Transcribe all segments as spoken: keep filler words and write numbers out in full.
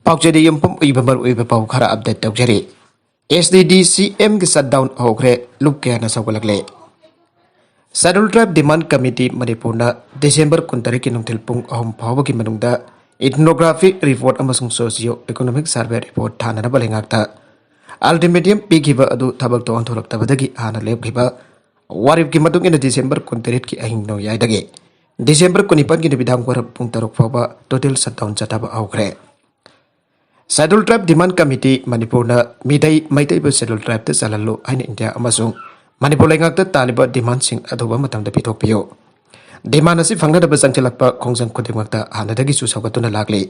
ꯄꯥꯎꯆꯦꯗ ꯌꯨꯝꯐꯝ ꯑꯣꯏꯕ ꯃꯔꯨꯑꯣꯏꯕ ꯄꯥꯎ ꯈꯔ ꯑꯞꯗꯦꯠ ꯇꯧꯖꯔꯤ꯫ ꯑꯦꯁ ꯗꯤ ꯗꯤ ꯁꯤ ꯑꯦꯝꯒꯤ ꯁꯠꯗꯥꯎꯟ ꯍꯧꯈ꯭ꯔꯦ, ꯂꯨꯞ ꯀꯌꯥꯅ ꯁꯧꯒꯠꯂꯛꯂꯦ꯫ ꯁꯦꯗ꯭ꯌꯨꯜ ꯇ꯭ꯔꯥꯏꯕ ꯗꯤꯃꯥꯟ ꯀꯃꯤꯇꯤ ꯃꯅꯤꯄꯨꯔꯅ ꯗꯤꯁꯦꯝꯕꯔ ꯀꯨꯟꯇꯔꯦꯠꯀꯤ ꯅꯨꯡꯊꯤꯜ ꯄꯨꯡ ꯑꯍꯨꯝ ꯐꯥꯎꯕꯒꯤ ꯃꯅꯨꯡꯗ ꯏꯊꯅꯣꯒ꯭ꯔꯥꯐꯤ ꯔꯤꯄꯣꯔꯠ ꯑꯃꯁꯨꯡ ꯁꯣꯁꯤꯌꯣ ꯏꯀꯣꯅꯣꯃꯤꯛ ꯁꯔꯚꯦ ꯔꯤꯄꯣꯔꯠ ꯊꯥꯅꯅꯕ ꯂꯩꯉꯥꯛꯇ ꯑꯜꯇꯤꯃꯦꯇꯝ ꯄꯤꯈꯤꯕ ꯑꯗꯨ ꯊꯕꯛꯇ ꯑꯣꯟꯊꯣꯔꯛꯇꯕꯗꯒꯤ ꯍꯥꯟꯅ ꯂꯦꯞꯈꯤꯕ ꯋꯥꯔꯦꯞꯀꯤ ꯃꯇꯨꯡ ꯏꯟꯅ ꯗꯤꯁꯦꯝꯕꯔ ꯀꯨꯟꯇꯔꯦꯠꯀꯤ ꯑꯍꯤꯡ ꯅꯣꯡꯌꯥꯏꯗꯒꯤ ꯗꯤꯁꯦꯝꯕꯔ ꯀꯨꯟꯅꯤꯄꯥꯟꯒꯤ ꯅꯨꯃꯤꯗꯥꯡ ꯋꯥꯏꯔꯝ ꯄꯨꯡ ꯇꯔꯨꯛ ꯐꯥꯎꯕ ꯇꯣꯇꯦꯜ ꯁꯠꯗꯥꯎꯟ ꯆꯠꯊꯕ ꯍꯧꯈ꯭ꯔꯦ꯫ ꯁꯦꯗ꯭ꯌꯨꯜ ꯇ꯭ꯔꯥꯏꯕ ꯗꯤꯃꯥꯟ ꯀꯃꯤꯇꯤ ꯃꯅꯤꯄꯨꯔꯅ ꯃꯤꯇꯩ ꯃꯩꯇꯩꯕꯨ ꯁꯦꯗ꯭ꯌꯨꯜ ꯇ꯭ꯔꯥꯏꯕꯇ ꯆꯜꯍꯜꯂꯨ ꯍꯥꯏꯅ ꯏꯟꯗꯤꯌꯥ ꯑꯃꯁꯨꯡ ꯃꯅꯤꯄꯨꯔ ꯂꯩꯉꯥꯛꯇ ꯇꯥꯜꯂꯤꯕ ꯗꯤꯃꯥꯟꯁꯤꯡ ꯑꯊꯨꯕ ꯃꯇꯝꯗ ꯄꯤꯊꯣꯛꯄꯤꯌꯨ꯫ ꯗꯤꯃꯥꯟ ꯑꯁꯤ ꯐꯪꯅꯅꯕ ꯆꯪꯁꯤꯜꯂꯛꯄ ꯈꯣꯡꯖꯪ ꯈꯨꯗꯤꯡꯃꯛꯇ ꯍꯥꯟꯅꯗꯒꯤꯁꯨ ꯁꯧꯒꯠꯇꯨꯅ ꯂꯥꯛꯂꯤ꯫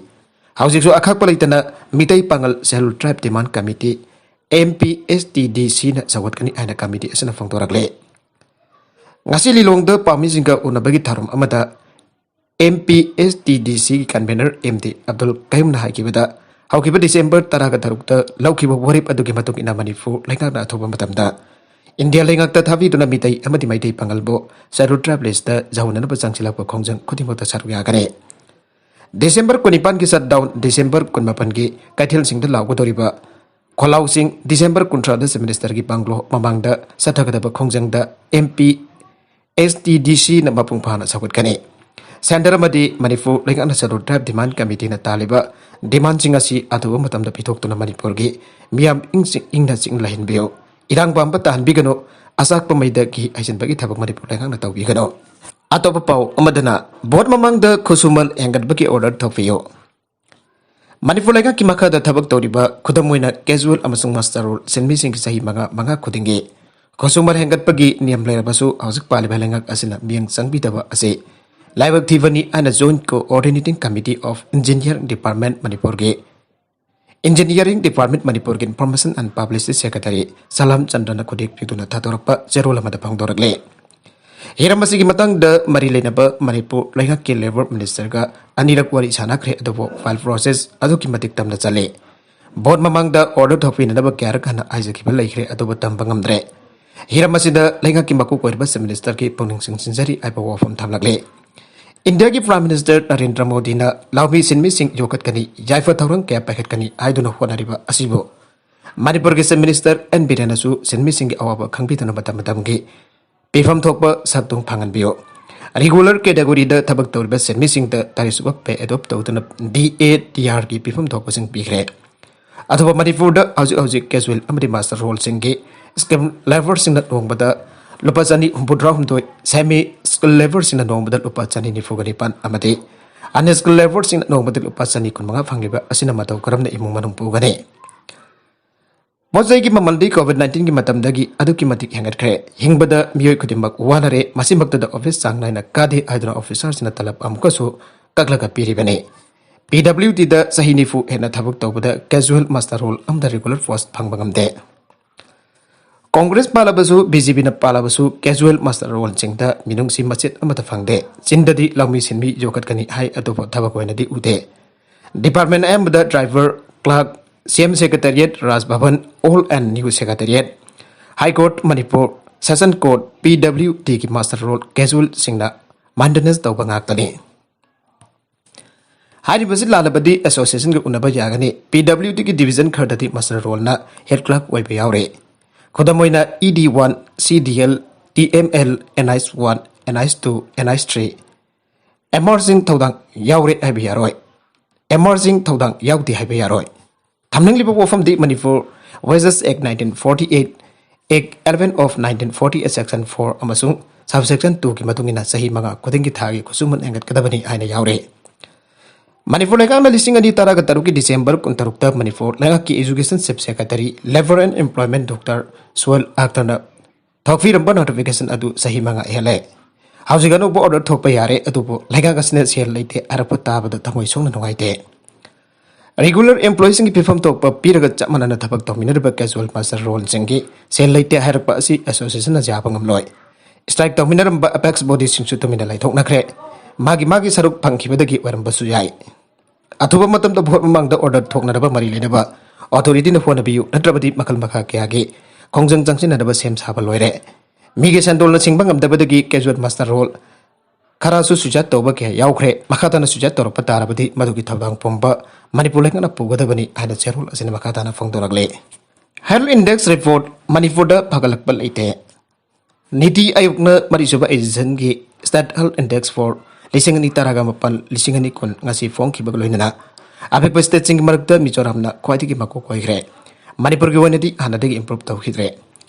ꯍꯧꯖꯤꯛꯁꯨ ꯑꯈꯥꯛꯄ ꯂꯩꯇꯅ Meitei Pangal schedule tribe demand committee, M P S T D ꯁꯤꯅ ꯁꯧꯒꯠꯀꯅꯤ ꯍꯥꯏꯅ ꯀꯃꯤꯇꯤ ꯑꯁꯤꯅ ꯐꯣꯡꯗꯣꯔꯛꯂꯤ꯫ ꯉꯁꯤ ꯂꯤꯂꯣꯡꯗ ꯄꯥꯎꯃꯤꯁꯤꯡꯒ ꯎꯅꯕꯒꯤ ꯊꯧꯔꯝ ꯑꯃꯗ ꯑꯦꯝ ꯄꯤ ꯑꯦꯁ ꯇꯤ ꯗꯤ ꯁꯤꯒꯤ ꯀꯟꯚꯦꯅꯔ ꯑꯦꯝ ꯗꯤ ꯑꯕꯗꯨꯜ ꯀꯌꯨꯝꯅ ꯍꯥꯏꯈꯤꯕꯗ, ꯍꯧꯈꯤꯕ ꯗꯤꯁꯦꯝꯕꯔ ꯇꯔꯥꯒ ꯇꯔꯨꯛꯇ ꯂꯧꯈꯤꯕ ꯋꯥꯔꯦꯞ ꯑꯗꯨꯒꯤ ꯃꯇꯨꯡ ꯏꯟꯅ ꯃꯅꯤꯄꯨꯔ ꯂꯩꯉꯥꯛꯅ ꯑꯊꯨꯕ ꯃꯇꯝꯗ ꯏꯟꯗꯤꯌꯥ ꯂꯩꯉꯥꯛꯇ ꯊꯥꯕꯤꯗꯨꯅ ꯃꯤꯇꯩ ꯑꯃꯗꯤ ꯃꯩꯇꯩ ꯄꯥꯉꯜꯕꯨ ꯁꯦꯗ꯭ꯌꯨꯜ ꯇ꯭ꯔꯥꯏꯕ ꯂꯤꯁꯇ ꯌꯧꯍꯟꯅꯅꯕ ꯆꯪꯁꯤꯜꯂꯛꯄ ꯈꯣꯡꯖꯪ ꯈꯨꯗꯤꯡꯃꯛꯇ ꯁꯔꯨꯛ ꯌꯥꯒꯅꯤ꯫ December ꯀꯨꯟꯅꯤꯄꯥꯟꯒꯤ shutdown December ꯀꯨꯟꯃꯥꯄꯟꯒꯤ ꯀꯩꯊꯦꯜꯁꯤꯡꯗ ꯂꯥꯎꯒꯗꯧꯔꯤꯕ ꯈꯣꯜꯂꯥꯎꯁꯤꯡ December ꯀꯨꯟꯊ꯭ꯔꯥꯗ chief ꯃꯤꯅꯤꯁꯇꯔꯒꯤ ꯕꯪꯒ꯭ꯂꯣ ꯃꯃꯥꯡꯗ ꯆꯠꯊꯒꯗꯕ ꯈꯣꯡꯖꯪꯗ M P S T D ꯁꯤꯅ ꯃꯄꯨꯡ ꯐꯥꯅ ꯁꯧꯒꯠꯀꯅꯤ꯫ ꯁꯦꯟꯇꯔ ꯑꯃꯗꯤ ꯃꯅꯤꯄꯨꯔ ꯂꯩꯉꯥꯛꯅ ꯁꯦꯗ꯭ꯌꯨꯜ ꯇ꯭ꯔꯥꯏꯕ ꯗꯤꯃꯥꯟ ꯀꯃꯤꯇꯤꯅ ꯇꯥꯜꯂꯤꯕ ꯗꯤꯃꯥꯟꯁꯤꯡ ꯑꯁꯤ ꯑꯊꯨꯕ ꯃꯇꯝꯗ ꯄꯤꯊꯣꯛꯇꯨꯅ ꯃꯅꯤꯄꯨꯔꯒꯤ ꯃꯤꯌꯥꯝ ꯏꯪ ꯆꯤꯛ-, ꯏꯪꯅ ꯆꯤꯛꯅ ꯂꯩꯍꯟꯕꯤꯌꯨ꯫ ꯏꯔꯥꯡ ꯄꯥꯝꯕ ꯇꯥꯍꯟꯕꯤꯒꯅꯨ꯫ ꯑꯆꯥꯛꯄ ꯃꯩꯗꯒꯤ ꯍꯩꯖꯤꯟꯕꯒꯤ ꯊꯕꯛ ꯃꯅꯤꯄꯨꯔ ꯂꯩꯉꯥꯛꯅ ꯇꯧꯕꯤꯒꯅꯨ꯫ ꯑꯇꯣꯞꯄ ꯄꯥꯎ ꯑꯃꯗꯅ, ꯚꯣꯠ ꯃꯃꯥꯡꯗ ꯈꯨꯠꯁꯨꯃꯟ ꯍꯦꯟꯒꯠꯄꯒꯤ ꯑꯣꯔꯗꯔ ꯊꯣꯛꯄꯤꯌꯨ꯫ ꯃꯅꯤꯄꯨꯔ ꯂꯩꯉꯥꯛꯀꯤ ꯃꯈꯥꯗ ꯊꯕꯛ ꯇꯧꯔꯤꯕ, ꯈꯨꯗꯝ ꯑꯣꯏꯅ, ꯀꯦꯖꯨꯋꯦꯜ ꯑꯃꯁꯨꯡ ꯃꯁꯇꯔ ꯔꯣꯜ ꯁꯤꯟꯃꯤꯁꯤꯡꯒꯤ ꯆꯍꯤ ꯃꯉꯥ, ꯃꯉꯥ ꯈꯨꯗꯤꯡꯒꯤ ꯈꯨꯠꯁꯨꯃꯟ ꯍꯦꯟꯒꯠꯄꯒꯤ ꯅꯤꯌꯝ ꯂꯩꯔꯕꯁꯨ, ꯍꯧꯖꯤꯛ ꯄꯥꯜꯂꯤꯕ ꯂꯩꯉꯥꯛ ꯑꯁꯤꯅ ꯃꯤꯠꯌꯦꯡ ꯆꯪꯕꯤꯗꯕ ꯑꯁꯤ ꯂꯥꯏꯕꯛ ꯊꯤꯕꯅꯤ ꯍꯥꯏꯅ Joint Coordinating Committee of Engineering Department ꯃꯅꯤꯄꯨꯔꯒꯤ Engineering Department ꯃꯅꯤꯄꯨꯔꯒꯤ Information and Publicity Secretary ꯁꯂꯥꯝ ꯆꯟꯗ꯭ꯔꯅ ꯈꯨꯗꯦꯛ ꯄꯤꯗꯨꯅ ꯊꯥꯗꯣꯔꯛꯄ ꯆꯦꯔꯣꯜ ꯑꯃꯗ ꯐꯣꯡꯗꯣꯔꯛꯂꯤ꯫ ꯍꯤꯔꯝ ꯑꯁꯤꯒꯤ ꯃꯇꯥꯡꯗ ꯃꯔꯤ ꯂꯩꯅꯕ ꯃꯅꯤꯄꯨꯔ ꯂꯩꯉꯥꯛꯀꯤ ꯂꯦꯕꯔ ꯃꯤꯅꯤꯁꯇꯔꯒ ꯑꯅꯤꯔꯛ ꯋꯥꯔꯤ ꯁꯥꯅꯈ꯭ꯔꯦ, ꯑꯗꯨꯕꯨ ꯐꯥꯏꯜ ꯄ꯭ꯔꯣꯁꯦꯁ ꯑꯗꯨꯛꯀꯤ ꯃꯇꯤꯛ ꯇꯞꯅ ꯆꯠꯂꯤ꯫ ꯚꯣꯠ ꯃꯃꯥꯡꯗ ꯑꯣꯔꯗꯔ ꯊꯣꯛꯄꯤꯅꯅꯕ ꯀꯌꯥꯔꯛ ꯍꯟꯅ ꯍꯥꯏꯖꯈꯤꯕ ꯂꯩꯈ꯭ꯔꯦ, ꯑꯗꯨꯕꯨ ꯇꯝꯕ ꯉꯝꯗ꯭ꯔꯦ꯫ ꯍꯤꯔꯝ ꯑꯁꯤꯗ ꯂꯩꯉꯥꯛꯀꯤ ꯃꯀꯣꯛ ꯑꯣꯏꯔꯤꯕ ꯆꯤꯐ ꯃꯤꯅꯤꯁꯇꯔꯒꯤ ꯄꯨꯛꯅꯤꯡ ꯆꯤꯡꯁꯤꯟꯖꯔꯤ ꯍꯥꯏꯕ ꯋꯥꯐꯝ ꯊꯝꯂꯛꯂꯤ꯫ ꯏꯟꯗꯤꯌꯥꯒꯤ Prime Minister ꯅꯔꯦꯟꯗ꯭ꯔ ꯃꯣꯗꯤꯅ ꯂꯧꯃꯤ ꯁꯤꯟꯃꯤꯁꯤꯡ ꯌꯣꯛꯈꯠꯀꯅꯤ, ꯌꯥꯏꯐ ꯊꯧꯔꯥꯡ ꯀꯌꯥ ꯄꯥꯏꯈꯠꯀꯅꯤ ꯍꯥꯏꯗꯨꯅ ꯍꯣꯠꯅꯔꯤꯕ ꯑꯁꯤꯕꯨ ꯃꯅꯤꯄꯨꯔꯒꯤ Chief Minister ꯑꯦꯟ ꯕꯤꯔꯦꯟꯅꯁꯨ ꯁꯤꯟꯃꯤꯁꯤꯡꯒꯤ ꯑꯋꯥꯕ ꯈꯪꯕꯤꯗꯨꯅ ꯃꯇꯝ ꯃꯇꯝꯒꯤ ꯄꯤꯐꯝ ꯊꯣꯛꯄ ꯁꯛꯇꯣꯡ ꯐꯪꯍꯟꯕꯤꯌꯨ꯫ Regular categoryꯗ ꯊꯕꯛ ꯇꯧꯔꯤꯕ ꯁꯤꯟꯃꯤꯁꯤꯡꯗ ꯇꯥꯔꯤꯛ ꯁꯨꯕ pay adopt ꯇꯧꯗꯨꯅ D A T R ꯒꯤ ꯄꯤꯐꯝ ꯊꯣꯛꯄꯁꯤꯡ ꯄꯤꯈ꯭ꯔꯦ꯫ ꯑꯗꯨꯒ ꯃꯅꯤꯄꯨꯔꯗ ꯍꯧꯖꯤꯛ ꯍꯧꯖꯤꯛ casual ꯑꯃꯗꯤ master roleꯁꯤꯡꯒꯤ skilled labourꯁꯤꯡꯅ ꯅꯣꯡꯃꯗ ꯂꯨꯄꯥ ꯆꯅꯤ ꯍꯨꯝꯐꯨꯇꯔꯥ ꯍꯨꯝꯗꯣꯏ, semi skilled labourꯁꯤꯡꯅ ꯅꯣꯡꯃꯗ ꯂꯨꯄꯥ ꯆꯅꯤ ꯅꯤꯐꯨꯒ ꯅꯤꯄꯥꯟ ꯑꯃꯗꯤ unskilled labourꯁꯤꯡꯅ ꯅꯣꯡꯃꯗ ꯂꯨꯄꯥ ꯆꯅꯤ ꯀꯨꯟꯃꯉꯥ ꯐꯪꯂꯤꯕ ꯑꯁꯤꯅ ꯃꯇꯧ ꯀꯔꯝꯅ ꯏꯃꯨꯡ ꯃꯅꯨꯡ ꯄꯨꯒꯅꯤ? ꯄꯣꯠ ꯆꯩꯒꯤ ꯃꯃꯜꯗꯤ COVID nineteenꯒꯤ ꯃꯇꯝꯗꯒꯤ ꯑꯗꯨꯛꯀꯤ ꯃꯇꯤꯛ ꯍꯦꯟꯒꯠꯈ꯭ꯔꯦ꯫ ꯍꯤꯡꯕꯗ ꯃꯤꯑꯣꯏ ꯈꯨꯗꯤꯡꯃꯛ ꯋꯥꯅꯔꯦ꯫ ꯃꯁꯤꯃꯛꯇꯗ office ꯆꯥꯡ ꯅꯥꯏꯅ ꯀꯥꯗꯦ ꯍꯥꯏꯗꯨꯅ officerꯁꯤꯡꯅ ꯇꯂꯕ ꯑꯃꯨꯛꯀꯁꯨ ꯀꯛꯂꯒ ꯄꯤꯔꯤꯕꯅꯤ꯫ P W Dꯗ ꯆꯍꯤ ꯅꯤꯐꯨ ꯍꯦꯟꯅ ꯊꯕꯛ ꯇꯧꯕꯗ casual master role ꯑꯃꯗ regular post ꯐꯪꯕ ꯉꯝꯗꯦ꯫ ꯀꯣꯡꯒ꯭ꯔꯦꯁ ꯄꯥꯜꯂꯕꯁꯨ, BJPꯅ ꯄꯥꯜꯂꯕꯁꯨ casual master roleꯁꯤꯡꯗ ꯃꯤꯅꯨꯡꯁꯤ ꯃꯆꯦꯠ ꯑꯃꯠꯇ ꯐꯪꯗꯦ꯫ ꯆꯤꯟꯗꯗꯤ ꯂꯧꯃꯤ ꯁꯤꯟꯃꯤ ꯌꯣꯛꯈꯠꯀꯅꯤ ꯍꯥꯏ, ꯑꯗꯨꯕꯨ ꯊꯕꯛ ꯑꯣꯏꯅꯗꯤ ꯎꯗꯦ꯫ Department ꯑꯌꯥꯝꯕꯗ driver, clerk, C M Secretariat, Raj Bhavan, Old and New Secretariat, High Court, Manipur, Session Court, P W Dꯒꯤ master role casualꯁꯤꯡꯅ maintenance ꯇꯧꯕ ꯉꯥꯛꯇꯅꯤ꯫ ꯍꯥꯏꯔꯤꯕꯁꯤ ꯂꯥꯜꯂꯕꯗꯤ associationꯒ ꯎꯅꯕ ꯌꯥꯒꯅꯤ꯫ P W Dꯒꯤ division ꯈꯔꯗꯗꯤ master roleꯅ head clerk ꯑꯣꯏꯕ ꯌꯥꯎꯔꯦ꯫ ꯈꯨꯗꯝ ꯑꯣꯏꯅ E D one, C D L, T M L, N I C one, N I C two, N I C three, emerging ꯊꯧꯗꯥꯡ ꯌꯥꯎꯔꯦ ꯍꯥꯏꯕ ꯌꯥꯔꯣꯏ꯫ Emerging ꯊꯧꯗꯥꯡ ꯌꯥꯎꯗꯦ ꯍꯥꯏꯕ ꯌꯥꯔꯣꯏ꯫ ꯊꯝꯅꯤꯡꯂꯤꯕ ꯋꯥꯐꯝꯗꯤ Manipur Wages Act nineteen forty eight, Act eleven of nineteen forty eight, section four ꯑꯃꯁꯨꯡ subsection twoꯒꯤ ꯃꯇꯨꯡ ꯏꯟꯅ ꯆꯍꯤ ꯃꯉꯥ ꯈꯨꯗꯤꯡꯒꯤ ꯊꯥꯒꯤ ꯈꯨꯠꯁꯨꯃꯟ ꯍꯦꯟꯒꯠꯀꯗꯕꯅꯤ ꯍꯥꯏꯅ ꯌꯥꯎꯔꯤ꯫ ꯃꯅꯤꯄꯨꯔ ꯂꯩꯉꯥꯛꯅ ꯂꯤꯁꯤꯡ ꯑꯅꯤ ꯇꯔꯥꯒ ꯇꯔꯨꯛꯀꯤ December ꯀꯨꯟꯇꯔꯨꯛꯇ ꯃꯅꯤꯄꯨꯔ ꯂꯩꯉꯥꯛꯀꯤ Education Chief Secretary, Labour and Employment Doctor Suhel ꯑꯈꯇꯔꯅ ꯊꯣꯛꯄꯤꯔꯝꯕ notification ꯑꯗꯨ ꯆꯍꯤ ꯃꯉꯥ ꯍꯦꯜꯂꯦ꯫ ꯍꯧꯖꯤꯛ ꯑꯅꯧꯕ order ꯊꯣꯛꯄ ꯌꯥꯔꯦ, ꯑꯗꯨꯕꯨ ꯂꯩꯉꯥꯛ ꯑꯁꯤꯅ ꯁꯦꯜ ꯂꯩꯇꯦ ꯍꯥꯏꯔꯛꯄ ꯇꯥꯕꯗ ꯊꯃꯣꯏ ꯁꯣꯛꯅ ꯅꯨꯡꯉꯥꯏꯇꯦ꯫ Regular employeeꯁꯤꯡꯒꯤ ꯄꯤꯐꯝ ꯊꯣꯛꯄ ꯄꯤꯔꯒ ꯆꯞ ꯃꯥꯟꯅꯅ ꯊꯕꯛ ꯇꯧꯃꯤꯟꯅꯔꯤꯕ casual master roleꯁꯤꯡꯒꯤ ꯁꯦꯜ ꯂꯩꯇꯦ ꯍꯥꯏꯔꯛꯄ ꯑꯁꯤ associationꯅ ꯌꯥꯕ ꯉꯝꯂꯣꯏ꯫ Strike ꯇꯧꯃꯤꯟꯅꯔꯝꯕ apex bodyꯁꯤꯡꯁꯨ ꯇꯨꯃꯤꯟꯅ ꯂꯩꯊꯣꯛꯅꯈ꯭ꯔꯦ꯫ ꯃꯥꯒꯤ ꯃꯥꯒꯤ ꯁꯔꯨꯛ ꯐꯪꯈꯤꯕꯗꯒꯤ ꯑꯣꯏꯔꯝꯕꯁꯨ ꯌꯥꯏ꯫ ꯑꯊꯨꯕ ꯃꯇꯝꯗ vote ꯃꯃꯥꯡꯗ order ꯊꯣꯛꯅꯅꯕ ꯃꯔꯤ ꯂꯩꯅꯕ authorityꯅ ꯍꯣꯠꯅꯕꯤꯌꯨ, ꯅꯠꯇ꯭ꯔꯕꯗꯤ ꯃꯈꯜ ꯃꯈꯥ ꯀꯌꯥꯒꯤ ꯈꯣꯡꯖꯪ ꯆꯪꯁꯤꯟꯅꯅꯕ ꯁꯦꯝ ꯁꯥꯕ ꯂꯣꯏꯔꯦ꯫ ꯃꯤꯒꯤ ꯁꯦꯟꯗꯣꯜꯅ ꯁꯤꯡꯕ ꯉꯝꯗꯕꯗꯒꯤ casual master role ꯈꯔꯁꯨ suicide ꯇꯧꯕ ꯀꯌꯥ ꯌꯥꯎꯈ꯭ꯔꯦ꯫ ꯃꯈꯥ ꯇꯥꯅ suicide ꯇꯧꯔꯛꯄ ꯇꯥꯔꯕꯗꯤ ꯃꯗꯨꯒꯤ ꯊꯧꯗꯥꯡ ꯄꯨꯝꯕ ꯃꯅꯤꯄꯨꯔ ꯂꯩꯉꯥꯛꯅ ꯄꯨꯒꯗꯕꯅꯤ ꯍꯥꯏꯅ ꯆꯦꯔꯣꯜ ꯑꯁꯤꯅ ꯃꯈꯥ ꯇꯥꯅ ꯐꯣꯡꯗꯣꯔꯛꯂꯤ꯫ Health Index Report, ꯃꯅꯤꯄꯨꯔꯗ ꯐꯒꯠꯂꯛꯄ ꯂꯩꯇꯦ꯫ ꯅꯤꯇꯤ ꯑꯌꯣꯒꯅ ꯃꯔꯤꯁꯨꯕ editionꯒꯤ State Health Index for ꯂꯤꯁꯤꯡ ꯑꯅꯤ ꯇꯔꯥꯒ ꯃꯥꯄꯟ, ꯂꯤꯁꯤꯡ ꯑꯅꯤ ꯀꯨꯟ ꯉꯁꯤ ꯐꯣꯡꯈꯤꯕꯒ ꯂꯣꯏꯅꯅ ꯑꯄꯤꯛꯄ stateꯁꯤꯡꯒꯤ ꯃꯔꯛꯇ ꯃꯤꯖꯣꯔꯥꯝꯅ ꯈ꯭ꯋꯥꯏꯗꯒꯤ ꯃꯀꯣꯛ ꯑꯣꯏꯈ꯭ꯔꯦ꯫ ꯃꯅꯤꯄꯨꯔꯒꯤ ꯑꯣꯏꯅꯗꯤ ꯍꯥꯟꯅꯗꯒꯤ improve ꯇꯧꯈꯤꯗ꯭ꯔꯦ꯫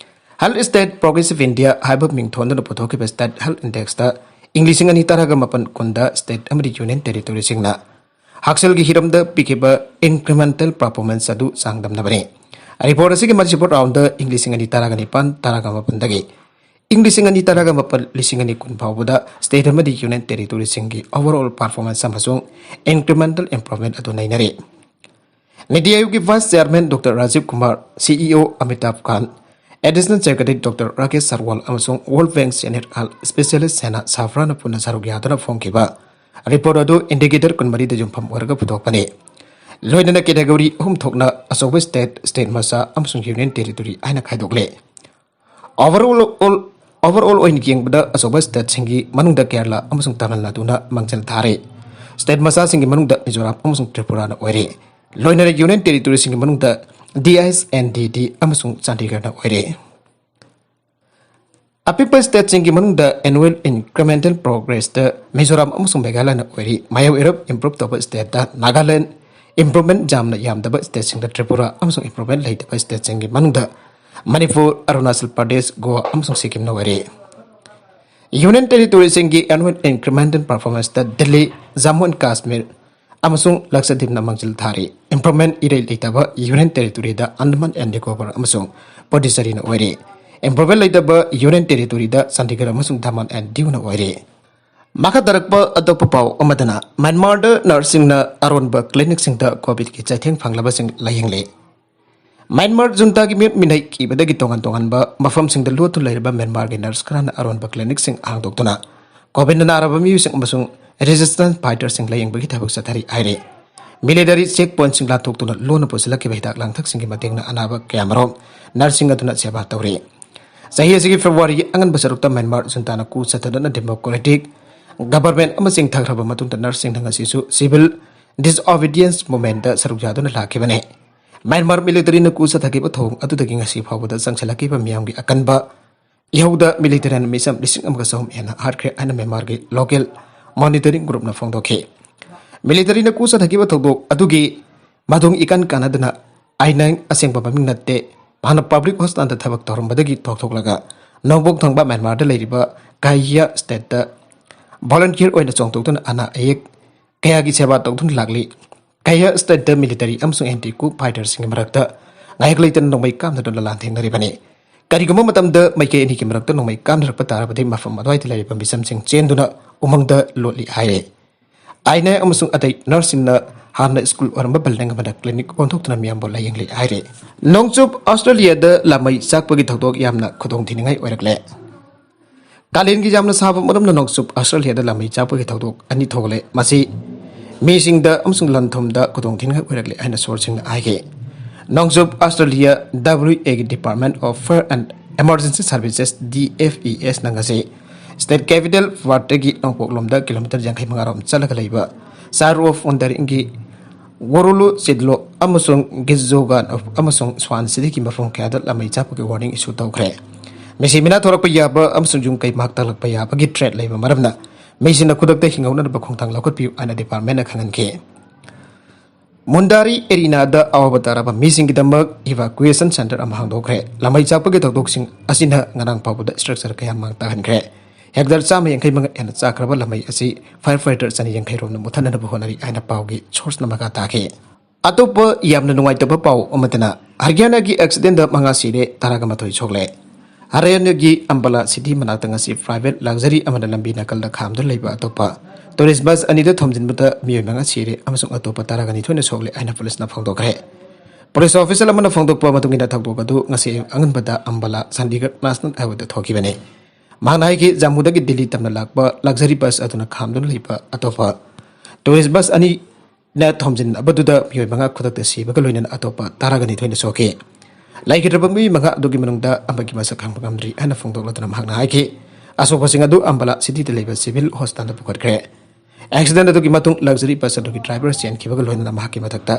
Health State Progressive India ꯍꯥꯏꯕ ꯃꯤꯡ ꯊꯣꯟꯗꯨꯅ ꯄꯨꯊꯣꯛꯈꯤꯕ State Health Indexꯇ ꯏꯪ ꯂꯤꯁꯤꯡ ꯑꯅꯤ ꯇꯔꯥꯒ ꯃꯥꯄꯟ ꯀꯨꯟꯗ state ꯑꯃꯗꯤ union territoryꯁꯤꯡꯅ ꯍꯛꯁꯦꯜꯒꯤ ꯍꯤꯔꯝꯗ ꯄꯤꯈꯤꯕ incremental performance ꯑꯗꯨ ꯆꯥꯡꯗꯝꯅꯕꯅꯤ꯫ Report ꯑꯁꯤꯒꯤ ꯃꯔꯤꯁꯨꯕ roundꯗ ꯏꯪ ꯂꯤꯁꯤꯡ ꯑꯅꯤ ꯇꯔꯥꯒ ꯅꯤꯄꯥꯟ ꯇꯔꯥꯒ ꯃꯥꯄꯟꯗꯒꯤ ꯏꯪ ꯂꯤꯁꯤꯡ ꯑꯅꯤ ꯇꯔꯥꯒ ꯃꯥꯄꯟ, ꯂꯤꯁꯤꯡ ꯑꯅꯤ ꯀꯨꯟ ꯐꯥꯎꯕꯗ state ꯑꯃꯗꯤ union territoryꯁꯤꯡꯒꯤ overall performance ꯑꯃꯁꯨꯡ incremental improvement ꯑꯗꯨ ꯅꯩꯅꯔꯤ꯫ ꯅꯤꯇꯤ ꯑꯌꯣꯒꯀꯤ Vice Chairman Doctor Rajiv Kumar, CEO Amitabh Kant, Additional Secretary Doctor Rakesh Sarwal ꯑꯃꯁꯨꯡ World Bank Senior Health Specialist Sena Safra ꯅ ꯄꯨꯟꯅ ꯁꯔꯨꯛ ꯌꯥꯗꯨꯅ ꯐꯣꯡꯈꯤꯕ report ꯑꯗꯨ indicator ꯀꯨꯟꯃꯔꯤꯗ ꯌꯨꯝꯐꯝ ꯑꯣꯏꯔꯒ ꯄꯨꯊꯣꯛꯄꯅꯤ꯫ ꯂꯣꯏꯅꯅ category ꯑꯍꯨꯝ ꯊꯣꯛꯅ ꯑꯆꯧꯕ state, state ꯃꯆꯥ ꯑꯃꯁꯨꯡ union territory ꯍꯥꯏꯅ ꯈꯥꯏꯗꯣꯛꯂꯦ꯫ Overall, all, overall ꯑꯣꯏꯅ ꯌꯦꯡꯕꯗ ꯑꯆꯧꯕ stateꯁꯤꯡꯒꯤ ꯃꯅꯨꯡꯗ ꯀꯦꯔꯂꯥ ꯑꯃꯁꯨꯡ ꯇꯥꯃꯤꯜ ꯅꯥꯗꯨꯅ ꯃꯥꯡꯖꯤꯜ ꯊꯥꯔꯦ꯫ State ꯃꯆꯥꯁꯤꯡꯒꯤ ꯃꯅꯨꯡꯗ ꯃꯤꯖꯣꯔꯥꯝ ꯑꯃꯁꯨꯡ ꯇ꯭ꯔꯤꯄꯨꯔꯥꯅ ꯑꯣꯏꯔꯦ꯫ ꯂꯣꯏꯅꯅ union territoryꯁꯤꯡꯒꯤ ꯃꯅꯨꯡꯗ D I S and D D ꯑꯃꯁꯨꯡ ꯆꯥꯟꯗꯤꯒꯔꯅ ꯑꯣꯏꯔꯦ꯫ ꯑꯄꯤꯛꯄ stateꯁꯤꯡꯒꯤ ꯃꯅꯨꯡꯗ annual incremental progressꯇ ꯃꯤꯖꯣꯔꯥꯝ ꯑꯃꯁꯨꯡ ꯃꯦꯘꯥꯂꯌꯅ ꯑꯣꯏꯔꯤ꯫ ꯃꯌꯥꯏ ꯑꯣꯏꯔꯞ improve ꯇꯧꯕ stateꯇ ꯅꯥꯒꯥꯂꯦꯟ, improvement ꯌꯥꯝꯅ ꯌꯥꯝꯗꯕ stateꯁꯤꯡꯗ ꯇ꯭ꯔꯤꯄꯨꯔꯥ ꯑꯃꯁꯨꯡ improvement ꯂꯩꯇꯕ stateꯁꯤꯡꯒꯤ ꯃꯅꯨꯡꯗ ꯃꯅꯤꯄꯨꯔ, ꯑꯔꯨꯅꯥꯆꯜ ꯄ꯭ꯔꯗꯦꯁ, ꯒꯣꯋꯥ ꯑꯃꯁꯨꯡ ꯁꯤꯛꯀꯤꯝꯅ ꯑꯣꯏꯔꯤ꯫ Union territoryꯁꯤꯡꯒꯤ annual incremental performanceꯇ Delhi, Jammu and Kashmir ꯑꯃꯁꯨꯡ ꯂꯛꯁꯗꯤꯞꯅ ꯃꯥꯡꯖꯤꯜ ꯊꯥꯔꯤ꯫ Improvement ꯏꯔꯩ ꯂꯩꯇꯕ union territoryꯗ ꯑꯟꯗꯃꯥꯟ and ꯅꯤꯀꯣꯕꯔ ꯑꯃꯁꯨꯡ ꯄꯣꯟꯗꯤꯆꯦꯔꯤꯅ ꯑꯣꯏꯔꯤ꯫ Improvement ꯂꯩꯇꯕ union territoryꯗ ꯆꯥꯟꯗꯤꯒꯔ ꯑꯃꯁꯨꯡ ꯗꯃꯟ and ꯗꯤꯎꯅ ꯑꯣꯏꯔꯤ꯫ ꯃꯈꯥ ꯇꯥꯔꯛꯄ ꯑꯇꯣꯞꯄ ꯄꯥꯎ ꯑꯃꯗꯅ, ꯃ꯭ꯌꯥꯟꯃꯥꯔꯗ nurseꯁꯤꯡꯅ ꯑꯔꯣꯟꯕ clinicꯁꯤꯡꯗ COVIDꯀꯤ ꯆꯩꯊꯦꯡ ꯐꯪꯂꯕꯁꯤꯡ ꯂꯥꯌꯦꯡꯂꯦ꯫ ꯃ꯭ꯌꯥꯟꯃꯥꯔ juntaꯒꯤ ꯃꯤꯑꯣꯠ ꯃꯤꯅꯩ ꯀꯤꯕꯗꯒꯤ ꯇꯣꯉꯥꯟ ꯇꯣꯉꯥꯟꯕ ꯃꯐꯝꯁꯤꯡꯗ ꯂꯣꯠꯇꯨꯅ ꯂꯩꯔꯕ ꯃ꯭ꯌꯥꯟꯃꯥꯔꯒꯤ nurse ꯈꯔꯅ ꯑꯔꯣꯟꯕ clinicꯁꯤꯡ ꯍꯥꯡꯗꯣꯛꯇꯨꯅ COVIDꯅ ꯅꯥꯔꯕ ꯃꯤꯑꯣꯏꯁꯤꯡ ꯑꯃꯁꯨꯡ resistance fighterꯁꯤꯡ ꯂꯥꯌꯦꯡꯕꯒꯤ ꯊꯕꯛ ꯆꯠꯊꯔꯤ ꯍꯥꯏꯔꯤ꯫ Military checkpointꯁꯤꯡ ꯂꯥꯟꯊꯣꯛꯇꯨꯅ ꯂꯣꯟꯅ ꯄꯨꯁꯤꯜꯂꯛꯈꯤꯕ ꯍꯤꯗꯥꯛ ꯂꯥꯡꯊꯛꯁꯤꯡꯒꯤ ꯃꯇꯦꯡꯅ ꯑꯅꯥꯕ ꯀꯌꯥꯃꯔꯨꯝ nurseꯁꯤꯡ ꯑꯗꯨꯅ ꯁꯦꯕꯥ ꯇꯧꯔꯤ꯫ ꯆꯍꯤ ꯑꯁꯤꯒꯤ Februaryꯒꯤ ꯑꯉꯟꯕ ꯁꯔꯨꯛꯇ ꯃ꯭ꯌꯥꯟꯃꯥꯔ juntaꯅ ꯀꯨ ꯆꯠꯊꯗꯨꯅ democratic ꯒꯕꯔꯃꯦꯟ ꯑꯃ ꯆꯤꯡꯊꯈ꯭ꯔꯕ ꯃꯇꯨꯡꯗ ꯅꯔꯁꯁꯤꯡꯅ ꯉꯁꯤꯁꯨ civil disobedience movementꯇ ꯁꯔꯨꯛ ꯌꯥꯗꯨꯅ ꯂꯥꯛꯈꯤꯕꯅꯤ꯫ ꯃ꯭ꯌꯥꯟꯃꯥꯔ ꯃꯤꯂꯤꯇꯔꯤꯅ ꯀꯨ ꯆꯠꯊꯈꯤꯕ ꯊꯧꯑꯣꯡ ꯑꯗꯨꯗꯒꯤ ꯉꯁꯤ ꯐꯥꯎꯕꯗ ꯆꯪꯁꯤꯜꯂꯛꯈꯤꯕ ꯃꯤꯌꯥꯝꯒꯤ ꯑꯀꯟꯕ ꯏꯍꯧꯗ ꯃꯤꯂꯤꯇꯔꯤꯅ ꯃꯤꯆꯝ ꯂꯤꯁꯤꯡ ꯑꯃꯒ ꯆꯍꯨꯝ ꯍꯦꯟꯅ ꯍꯥꯠꯈ꯭ꯔꯦ ꯍꯥꯏꯅ ꯃ꯭ꯌꯥꯟꯃꯥꯔꯒꯤ local monitoring groupꯅ ꯐꯣꯡꯗꯣꯛꯈꯤ꯫ ꯃꯤꯂꯤꯇꯔꯤꯅ ꯀꯨ ꯆꯠꯊꯈꯤꯕ ꯊꯧꯗꯣꯛ ꯑꯗꯨꯒꯤ ꯃꯗꯨꯡ ꯏꯀꯟ ꯀꯥꯟꯅꯗꯅ ꯑꯥꯏꯅꯥꯏ ꯑꯁꯦꯡꯕ ꯃꯃꯤꯡ ꯅꯠꯇꯦ, ꯃꯍꯥꯛꯅ public hospitalꯗ ꯊꯕꯛ ꯇꯧꯔꯝꯕꯗꯒꯤ ꯊꯣꯛꯊꯣꯛꯂꯒ ꯅꯣꯡꯄꯣꯛ ꯊꯪꯕ ꯃ꯭ꯌꯥꯟꯃꯥꯔꯗ ꯂꯩꯔꯤꯕ ꯀꯥꯏꯌꯥ stateꯇ volunteer ꯑꯣꯏꯅ ꯆꯣꯡꯊꯣꯛꯇꯨꯅ ꯑꯅꯥ ꯑꯌꯦꯛ ꯀꯌꯥꯒꯤ ꯁꯦꯕꯥ ꯇꯧꯗꯨꯅ ꯂꯥꯛꯂꯤ꯫ ꯀꯥꯏꯌꯥ stateꯇ ꯃꯤꯂꯤꯇꯔꯤ ꯑꯃꯁꯨꯡ ꯑꯦꯟꯇꯤ ꯀꯨ ꯐꯥꯏꯇꯔꯁꯤꯡꯒꯤ ꯃꯔꯛꯇ ꯉꯥꯏꯍꯥꯛ ꯂꯩꯇꯅ ꯅꯣꯡꯃꯩ ꯀꯥꯞꯅꯗꯨꯅ ꯂꯥꯟꯊꯦꯡꯅꯔꯤꯕꯅꯤ꯫ ꯀꯔꯤꯒꯨꯝꯕ ꯃꯇꯝꯗ ꯃꯥꯏꯀꯩ ꯑꯅꯤꯒꯤ ꯃꯔꯛꯇ ꯅꯣꯡꯃꯩ ꯀꯥꯞꯅꯔꯛꯄ ꯇꯥꯔꯕꯗꯤ ꯃꯐꯝ ꯑꯗꯨꯋꯥꯏꯗ ꯂꯩꯔꯤꯕ ꯃꯤꯆꯝꯁꯤꯡ ꯆꯦꯟꯗꯨꯅ ꯎꯃꯪꯗ ꯂꯣꯠꯂꯤ ꯍꯥꯏꯔꯦ꯫ ꯑꯥꯏꯅꯥꯏ ꯑꯃꯁꯨꯡ ꯑꯇꯩ ꯅꯔꯁꯁꯤꯡꯅ ꯍꯥꯟꯅ ꯁ꯭ꯀꯨꯜ ꯑꯣꯏꯔꯝꯕ building ꯑꯃꯗ clinic ꯑꯣꯟꯊꯣꯛꯇꯨꯅ ꯃꯤꯌꯥꯝꯕꯨ ꯂꯥꯌꯦꯡꯂꯤ ꯍꯥꯏꯔꯦ꯫ ꯅꯣꯡꯆꯨꯞ ꯑꯣꯁꯇ꯭ꯔꯦꯂꯤꯌꯥꯗ ꯂꯥꯃꯩ ꯆꯥꯛꯄꯒꯤ ꯊꯧꯗꯣꯛ ꯌꯥꯝꯅ ꯈꯨꯗꯣꯡꯊꯤꯅꯤꯡꯉꯥꯏ ꯑꯣꯏꯔꯛꯂꯦ꯫ ꯀꯥꯂꯦꯟꯒꯤ ꯌꯥꯝꯅ ꯁꯥꯕ ꯃꯔꯝꯅ ꯅꯣꯡꯆꯨꯞ ꯑꯣꯁꯇ꯭ꯔꯦꯂꯤꯌꯥꯗ ꯂꯥꯃꯩ ꯆꯥꯛꯄꯒꯤ ꯊꯧꯗꯣꯛ ꯑꯅꯤ ꯊꯣꯛꯂꯦ꯫ ꯃꯁꯤ ꯃꯤꯁꯤꯡꯗ ꯑꯃꯁꯨꯡ ꯂꯟ ꯊꯨꯝꯗ ꯈꯨꯗꯣꯡꯊꯤꯅꯤꯡꯉꯥꯏ ꯑꯣꯏꯔꯛꯂꯦ ꯍꯥꯏꯅ sourceꯁꯤꯡꯅ ꯍꯥꯏꯈꯤ꯫ ꯅꯣꯡꯆꯨꯞ Australia W Aꯒꯤ Department of Fire and Emergency Services, D F E S, ꯅ ꯉꯁꯤ state capital Perthꯇꯒꯤ ꯅꯣꯡꯄꯣꯛꯂꯣꯝꯗ kilometre ꯌꯥꯡꯈꯩ ꯃꯉꯥ ꯔꯣꯝ ꯆꯠꯂꯒ ꯂꯩꯕ Shire of Wandering Woolloomooloo, Seeadhoo ꯑꯃꯁꯨꯡ Gisborne ꯑꯃꯁꯨꯡ Swan Cityꯒꯤ ꯃꯐꯝ ꯀꯌꯥꯗ ꯂꯥꯃꯩ ꯆꯥꯛꯄꯒꯤ warning issue ꯇꯧꯈ꯭ꯔꯦ꯫ ꯃꯤꯁꯤ ꯃꯤꯅꯥ ꯊꯣꯔꯛꯄ ꯌꯥꯕ ꯑꯃꯁꯨꯡ ꯌꯨꯝ ꯀꯩ ꯃꯥꯡ ꯇꯥꯛꯂꯛꯄ ꯌꯥꯕꯒꯤ threat ꯂꯩꯕ ꯃꯔꯝꯅ ꯃꯤꯁꯤꯡꯅ ꯈꯨꯗꯛꯇ ꯍꯤꯡꯍꯧꯅꯅꯕ ꯈꯣꯡꯊꯥꯡ ꯂꯧꯈꯠꯄꯤꯌꯨ ꯍꯥꯏꯅ departmentꯅ ꯈꯪꯍꯟꯈꯤ꯫ ꯃꯨꯟꯗꯥꯔꯤ ꯑꯦꯔꯤꯅꯥꯗ ꯑꯋꯥꯕ ꯇꯥꯔꯕ ꯃꯤꯁꯤꯡꯒꯤꯗꯃꯛ evacuation centre ꯑꯃ ꯍꯥꯡꯗꯣꯛꯈ꯭ꯔꯦ꯫ ꯂꯥꯃꯩ ꯆꯥꯛꯄꯒꯤ ꯊꯧꯗꯣꯛꯁꯤꯡ ꯑꯁꯤꯅ ꯉꯔꯥꯡ ꯐꯥꯎꯕꯗ structure ꯀꯌꯥ ꯃꯥꯡ ꯇꯥꯛꯍꯟꯈ꯭ꯔꯦ꯫ Hectare ꯆꯥꯝꯃ ꯌꯥꯡꯈꯩ ꯃꯉꯥ ꯍꯦꯟꯅ ꯆꯥꯛꯈ꯭ꯔꯕ ꯂꯥꯃꯩ ꯑꯁꯤ firefighter ꯆꯅꯤ ꯌꯥꯡꯈꯩ ꯔꯣꯝꯅ ꯃꯨꯠꯊꯠꯅꯅꯕ ꯍꯣꯠꯅꯔꯤ ꯍꯥꯏꯅ ꯄꯥꯎꯒꯤ sourceꯅ ꯃꯈꯥ ꯇꯥꯈꯤ꯫ ꯑꯇꯣꯞꯄ ꯌꯥꯝꯅ ꯅꯨꯡꯉꯥꯏꯇꯕ ꯄꯥꯎ ꯑꯃꯗꯅ ꯍꯔꯤꯌꯥꯅꯥꯒꯤ accidentꯗ ꯃꯉꯥ ꯁꯤꯔꯦ, ꯇꯔꯥꯒ ꯃꯥꯊꯣꯏ ꯁꯣꯛꯂꯦ꯫ ꯍꯔꯤꯌꯥꯅꯥꯒꯤ ꯑꯝꯕꯥꯂꯥ city ꯃꯅꯥꯛꯇ ꯉꯁꯤ private luxury ꯑꯃꯅ ꯂꯝꯕꯤ ꯅꯥꯀꯜꯗ ꯈꯥꯝꯗꯨꯅ ꯂꯩꯕ ꯑꯇꯣꯞꯄ tourist bus ꯑꯅꯤꯗ ꯊꯣꯝꯖꯤꯟꯕꯗ ꯃꯤꯑꯣꯏ ꯃꯉꯥ ꯁꯤꯔꯦ ꯑꯃꯁꯨꯡ ꯑꯇꯣꯞꯄ ꯇꯔꯥꯒ ꯅꯤꯊꯣꯏꯅ ꯁꯣꯛꯂꯦ ꯍꯥꯏꯅ policeꯅ ꯐꯣꯡꯗꯣꯛꯈ꯭ꯔꯦ꯫ Police official ꯑꯃꯅ ꯐꯣꯡꯗꯣꯛꯄ ꯃꯇꯨꯡ ꯏꯟꯅ ꯊꯧꯗꯣꯛ ꯑꯗꯨ ꯉꯁꯤ ꯑꯌꯨꯛ ꯑꯉꯟꯕꯗ ꯑꯝꯕꯥꯂꯥ ꯆꯥꯟꯗꯤꯒꯔ National Highwayꯗ ꯊꯣꯛꯈꯤꯕꯅꯤ꯫ ꯃꯍꯥꯛꯅ ꯍꯥꯏꯈꯤ, ꯖꯝꯃꯨꯗꯒꯤ ꯗꯤꯜꯂꯤ ꯇꯝꯅ ꯂꯥꯛꯄ luxury bus ꯑꯗꯨꯅ ꯈꯥꯝꯗꯨꯅ ꯂꯩꯕ ꯑꯇꯣꯞꯄ tourist bus ꯑꯅꯤ ꯅ ꯊꯣꯝꯖꯤꯟꯅꯕꯗꯨꯗ ꯃꯤꯑꯣꯏ ꯃꯉꯥ ꯈꯨꯗꯛꯇ ꯁꯤꯕꯒ ꯂꯣꯏꯅꯅ ꯑꯇꯣꯞꯄ ꯇꯔꯥꯒ ꯅꯤꯊꯣꯏꯅ ꯁꯣꯛꯈꯤ꯫ ꯂꯩꯈꯤꯗ꯭ꯔꯕ ꯃꯤꯑꯣꯏ ꯃꯉꯥ ꯑꯗꯨꯒꯤ ꯃꯅꯨꯡꯗ ꯑꯃꯒꯤ ꯃꯁꯛ ꯈꯪꯕ ꯉꯝꯗ꯭ꯔꯤ ꯍꯥꯏꯅ ꯐꯣꯡꯗꯣꯛꯂꯗꯨꯅ ꯃꯍꯥꯛꯅ ꯍꯥꯏꯈꯤ, ꯑꯁꯣꯛꯄꯁꯤꯡ ꯑꯗꯨ ꯑꯝꯕꯥꯂꯥ ꯁꯤꯇꯤꯗ ꯂꯩꯕ ꯁꯤꯚꯤꯜ ꯍꯣꯁꯄꯤꯇꯥꯜꯗ ꯄꯨꯈꯠꯈ꯭ꯔꯦ꯫ ꯑꯦꯛꯁꯤꯗꯦꯟ ꯑꯗꯨꯒꯤ ꯃꯇꯨꯡ ꯂꯛꯖꯔꯤ ꯕꯁ ꯑꯗꯨꯒꯤ ꯗ꯭ꯔꯥꯏꯚꯔ ꯆꯦꯟꯈꯤꯕꯒ ꯂꯣꯏꯅꯅ ꯃꯍꯥꯛꯀꯤ ꯃꯊꯛꯇ